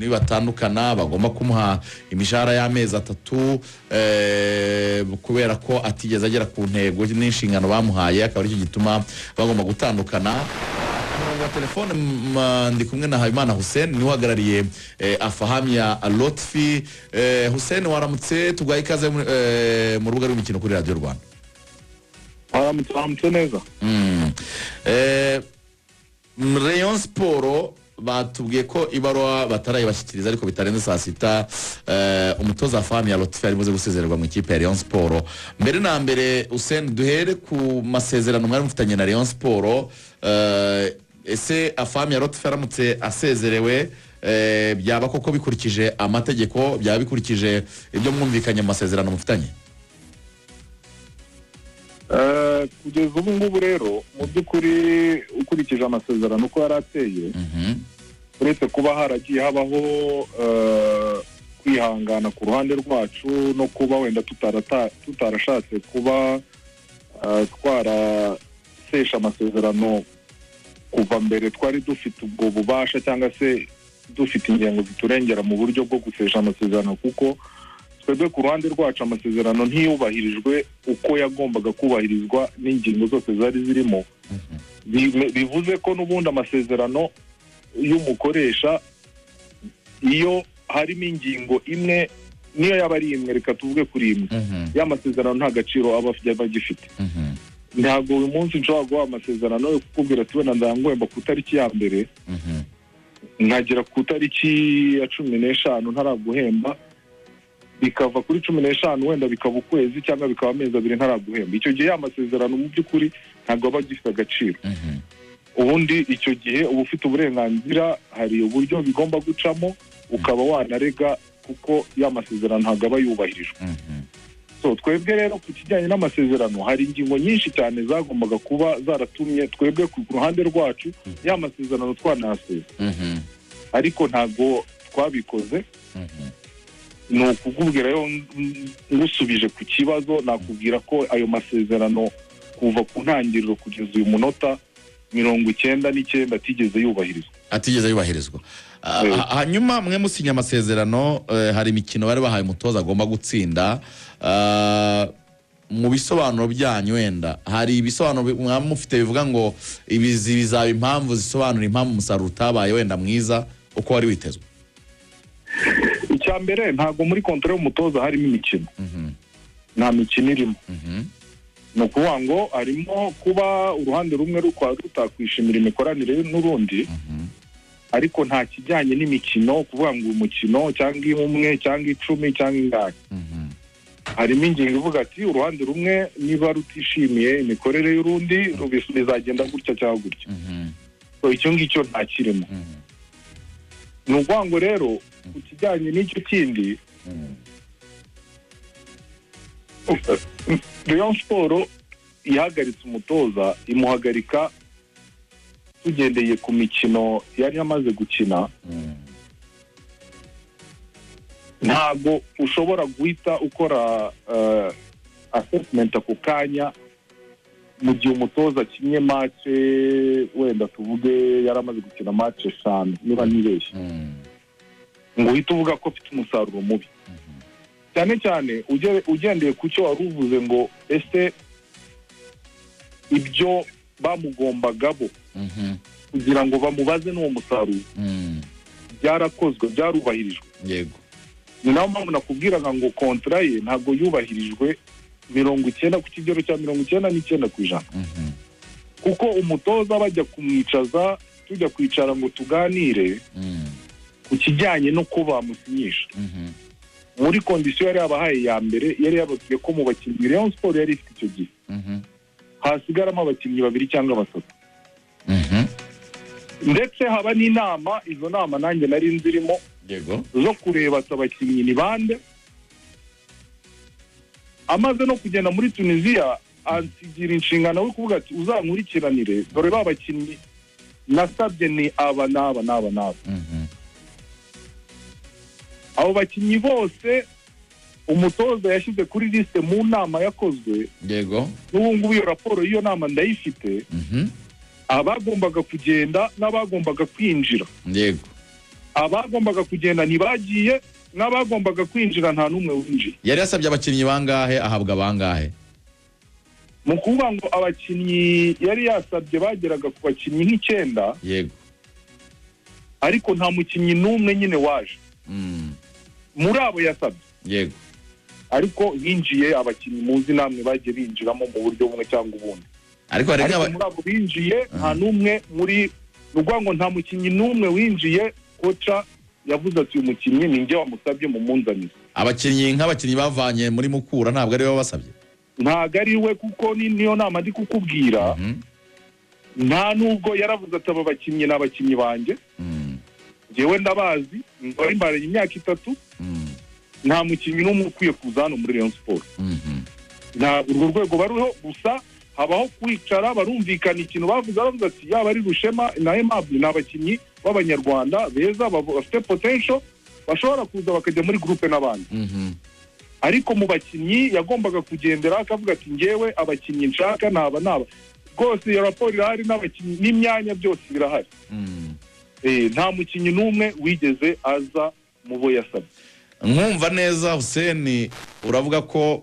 Nibatandukana bagomba kumuha imishahara y'amezi 3, kubera ko atigeze agera ku ntego n'inshingano bamuhaye, akaba aricyo gituma bagomba gutandukana. Ku murongo wa telefone ndi kumwe na Habimana Hussein, niwe uhagarariye Afahamia Lotfi. Hussein, waramutse? Tuguhaye ikaze mu rubuga rw'imikino kuri Radiyo Rwanda. Waramutse, waramutse neza. Rayon Sport batubwiye ko ibaruwa batarayibashyikiriza, ariko bitarenze saa 6 umutoza Afahmia Lotfi ari buze gusezererwa mu ikipe ya Rayon Sport. Mbere na mbere, Hussein, duhere ku masezerano mwari mufitanye na Rayon Sport. Ese Afahmia Lotfi aramutse asezerewe, byaba koko bikurikije amategeko, byaba bikurikije ibyo mwumvikanye mu masezerano mufitanye? Kugeza ubu ngubu rero, mu by'ukuri, ukurikije amasezerano uko yari ateye, uretse kuba haragiye habaho kwihangana ku ruhande rwacu no kuba wenda tutarashatse kuba twarasesha amasezerano kuva mbere, twari dufite ubwo bubasha cyangwa se dufite ingengo ziturengera mu buryo bwo gusesha amasezerano, kuko twebwe ku ruhande rwacu amasezerano ntiyubahirijwe uko yagombaga kubahirizwa n'ingingo zose zari zirimo. Bivuze ko n'ubundi amasezerano y'umukoresha, iyo harimo ingingo imwe, niyo yaba ari imwe, reka tuvuge kuri imwe, y'amasezerano nta gaciro aba agifite. Ntabwo uyu munsi nshobora guha amasezerano yo kukubwira ati wenda ndanguhemba ku itariki ya 1, nkagera ku itariki ya 15 ntaraguhemba, bikava kuri 15 wenda bikaba ukwezi cyangwa bikaba amezi 2 ntaraguhemba. Icyo gihe ya masezerano mu by'ukuri ntabwo aba agifite agaciro. Ubundi icyo gihe uba ufite uburenganzira, hari uburyo bigomba gucamo, ukaba wanarega, kuko ya masezerano ntabwo aba yubahirijwe. So twebwe rero ku kijyanye n'amasezerano, hari ingingo nyinshi cyane zagombaga kuba zaratumye twebwe ku ruhande rwacu ya masezerano twanayaseza, ariko ntabwo twabikoze. Ni ukukubwira rero, ngusubije ku kibazo, nakubwira ko ayo masezerano kuva ku ntangiriro kugeza uyu munota 99 atigeze yubahirizwa. Atigeze yubahirizwa. Hanyuma mwe musinya amasezerano, hari imikino bari bahaye umutoza agomba gutsinda. Mu bisobanuro byanyu, wenda hari ibisobanuro mwaba mufite bivuga ngo ibi bizaba impamvu zisobanura impamvu umusaruro utabaye wenda mwiza uko wari witezwe? Icya mbere, ntabwo muri contrat y'umutoza harimo imikino. Nta mikino irimo. Ni ukuvuga ngo harimo kuba uruhande rumwe rutakwishimira imikoranire n'urundi, ariko nta kijyanye n'imikino, kuvuga ngo umukino cyangwa umwe cyangwa 10 cyangwa ingahe. Harimo ingingo ivuga ati uruhande rumwe niba rutishimiye imikorere y'urundi, bizagenda gutya cyangwa gutya. So icyo ngicyo ntakirimo. Ni ukuvuga ngo rero ku kijyanye n'icyo kindi, Rayon Sport ihagaritse umutoza, imuhagarika tugendeye ku mikino yari amaze gukina. Ntabwo ushobora guhita ukora assessment ako kanya mu gihe umutoza akinnye match, wenda tuvuge yari amaze gukina match 5 niba ntibeshye, ngo uhite uvuga ko afite umusaruro mubi, cyane cyane ugendeye ku cyo wari uvuze ngo ese ibyo bamugombaga bo kugira ngo bamubaze n'uwo musaruro byarakozwe, byarubahirijwe? Ni nayo mpamvu nakubwiraga ngo contrat ye ntabwo yubahirijwe 90 ku kigero cya 99%, kuko umutoza bajya kumwicaza, tujya kwicara ngo tuganire ku kijyanye no kuba bamusinyisha, muri condition yari yabahaye ya mbere, yari yababwiye ko mu bakinnyi Rayon Sport yari ifite icyo gihe hasigaramo abakinnyi babiri cyangwa batatu. Ndetse haba n'inama, izo nama nanjye nari nzirimo, zo kureba ati abakinnyi ni bande. Amaze no kugenda muri Tunisia, ansigira inshingano yo kuvuga ati uzankurikiranire, dore ba bakinnyi nasabye ni aba n'aba n'aba n'aba. Abo bakinnyi bose umutoza yashyize kuri liste mu nama yakozwe, n'ubu ngubu iyo raporo y'iyo nama ndayifite, abagombaga kugenda n'abagombaga kwinjira. Abagombaga kugenda ntibagiye, n'abagombaga kwinjira nta n'umwe winjiye. Yari yasabye abakinnyi bangahe, ahabwa bangahe? Mu kuvuga ngo abakinnyi yari yasabye bageraga ku bakinnyi nk'icyenda. Ariko nta mukinnyi n'umwe nyine waje muri abo yasabye. Ariko hinjiye abakinnyi muzi namwe bagiye binjiramo mu buryo bumwe cyangwa ubundi. Ariko hari Ariko muri abo binjiye nta n'umwe muri, ni ukuvuga ngo nta mukinnyi n'umwe winjiye coach yavuze ati: "Uyu mukinnyi ni njye wamusabye, mumunzanire." Abakinnyi, nk'abakinnyi bavanye muri Mukura, ntabwo ari we wabasabye? Ntabwo ari we, kuko niyo nama ndi kukubwira. Nta nubwo yaravuze ati: "Aba bakinnyi ni abakinnyi banjye, njyewe ndabazi, bari mbaranye imyaka 3, nta mukinnyi n'umwe ukwiye kuza hano muri Rayon Sport." Nta urwo rwego bariho, gusa habaho kwicara barumvikana. Ikintu bavuze, baravuze ati yaba ari Rushema na Aimable ni abakinnyi b'Abanyarwanda beza bafite potential, bashobora kuza bakajya muri groupe n'abandi. Ariko mu bakinnyi yagombaga kugendera akavuga ati: "Ngewe abakinnyi nshaka naba naba." Rwose iyo raporo irahari, n'abakinnyi n'imyanya byose birahari. Nta mukinnyi n'umwe wigeze aza mu bo yasabye. Nkumva neza, Hussein, uravuga ko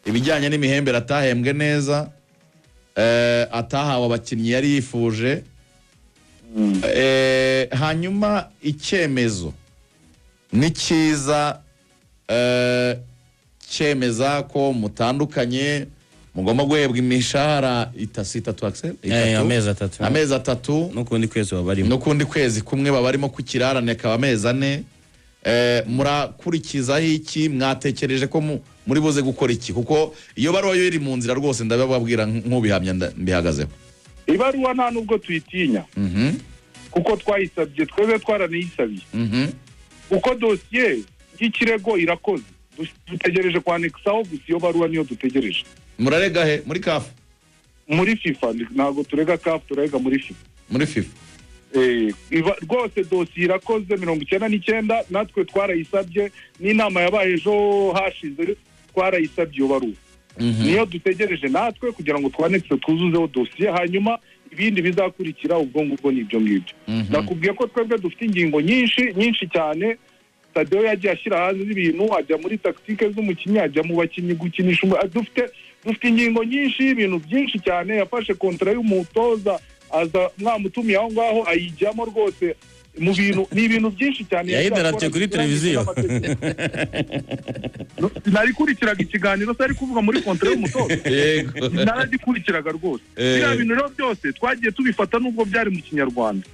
ibijyanye n'imihembere atahembwe neza, atahawe abakinnyi yari yifuje. Hanyuma icyemezo ni cyiza, cyemeza ko mutandukanye, mugomba guhebwa imishahara itatu itatu, Axel? Itatu. Amezi 3. Amezi 3. N'ukundi kwezi baba barimo. N'ukundi kwezi kumwe babarimo kukirarane, akaba amezi 4. Murakurikizaho iki? Mwatekereje ko muri buze gukora iki? Kuko iyo baruwa yo iri mu nzira rwose, ndababwira nk'ubihamya, mbihagazeho. Ibaruwa nta nubwo tuyitinya, kuko twayisabye twebwe, twaraniyisabiye, kuko dosiye y'ikirego irakoze. Dutegereje kwanexaho gusa iyo baruwa, niyo dutegereje. Murarega he? Muri CAF? Muri FIFA. Ntabwo turega CAF, turarega muri FIFA. Muri FIFA. Rwose dosiye irakoze 99, natwe twarayisabye, n'inama yabaye ejo hashize twarayisabye iyo baruwa. Niyo dutegereje natwe kugira ngo twanexe, twuzuzeho dosiye, hanyuma ibindi bizakurikira ubwo ngubwo ni ibyo ngibyo. Nakubwiye ko twebwe dufite ingingo nyinshi nyinshi cyane. Tadeyo yagiye ashyira hanze ibintu, ajya muri tactique z'umukinnyi, ajya mu bakinnyi gukinisha, dufite ingingo nyinshi, ibintu byinshi cyane. Yafashe contrat y'umutoza, aza mwamutumiye aho ngaho, ayijyamo rwose mu bintu, ni ibintu byinshi cyane yagiye Yayidarapye akora kuri televiziyo. Narikurikiraga ikiganiro se ari kuvuga muri contrat y'umutoza. Naragikurikiraga rwose. Biriya bintu rero byose twagiye tubifata, nubwo byari mu Kinyarwanda.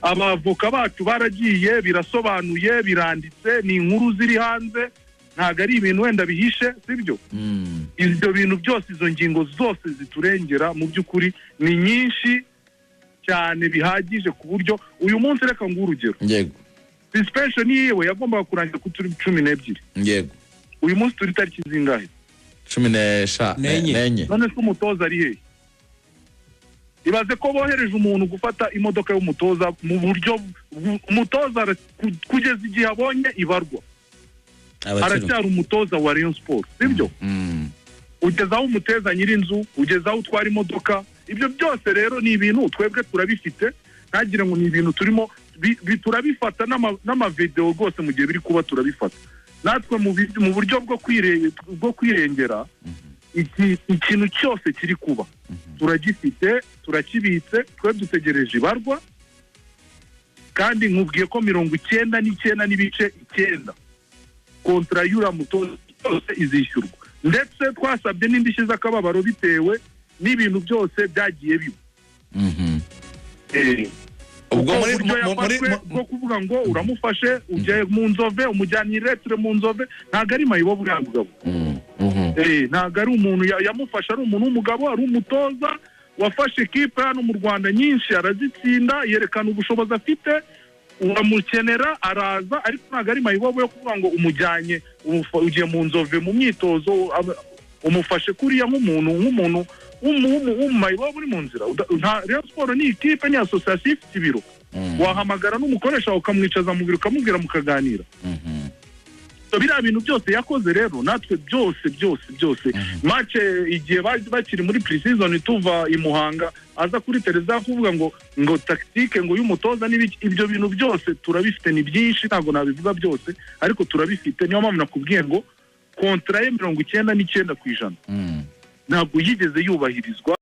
Abavoka bacu baragiye, birasobanuye, biranditse, ni inkuru ziri hanze, ntabwo ari ibintu wenda bihishe, sibyo? Ibyo bintu byose, izo ngingo zose ziturengera mu by'ukuri ni nyinshi cyane bihagije, ku buryo uyu munsi, reka nguhe urugero, suspension yiwe yagombaga kurangira ku turi 12. Uyu munsi turi tariki zingahe? Cumi N'enye. N'enye. None se umutoza ari hehe? Ibaze ko bohereje umuntu gufata imodoka y'umutoza mu buryo umutoza kugeza igihe abonye ibarwa Abakiri. aracyari umutoza wa Rayon Sport, sibyo? Ugeze aho umuteza nyir'inzu, ugeze aho utwara imodoka. Ibyo byose rero ni ibintu twebwe turabifite, ntagire ngo ni ibintu turimo turabifata n'amavideo rwose mu gihe biri kuba turabifata natwe mu buryo bwo kwirengera. Ikintu cyose kiri kuba turagifite, turakibitse. Twe dutegereje ibarwa, kandi nkubwiye ko 99.9 contrat y'uriya mutoza yose izishyurwa, ndetse twasabye n'indishyi z'akababaro bitewe n'ibintu byose byagiye biba. Ubwo Ubwo muri buryo yafashwe bwo kuvuga ngo uramufashe ujya mu Nzove, umujyanye iretire mu Nzove, ntabwo ari mayibobo uriya mugabo. Ntabwo ari umuntu yamufashe, ari umuntu w'umugabo, ari umutoza wafashe ekipe hano mu Rwanda nyinshi arazitsinda, yerekana ubushobozi afite, uramukenera araza, ariko ntabwo ari mayibobo yo kuvuga ngo umujyanye ugiye mu Nzove mu myitozo, umufashe kuriya nk'umuntu w'umumayibobo uri mu nzira. Rayon Sport ni ikipe, ni association ifite ibiro. Wahamagara n'umukoresha wawe ukamwicaza mu biro, ukamubwira, mukaganira. So biriya bintu byose yakoze rero, natwe byose byose byose, match igihe bakiri muri pre-season, tuva i Muhanga, aza kuri televiziyo kuvuga ngo tactique ngo y'umutoza n'ibiki, ibyo bintu byose turabifite. Ni byinshi, ntabwo nabivuga byose, ariko turabifite. Niyo mpamvu nakubwiye ngo contrat ye 99% ntabwo yigeze yubahirizwa.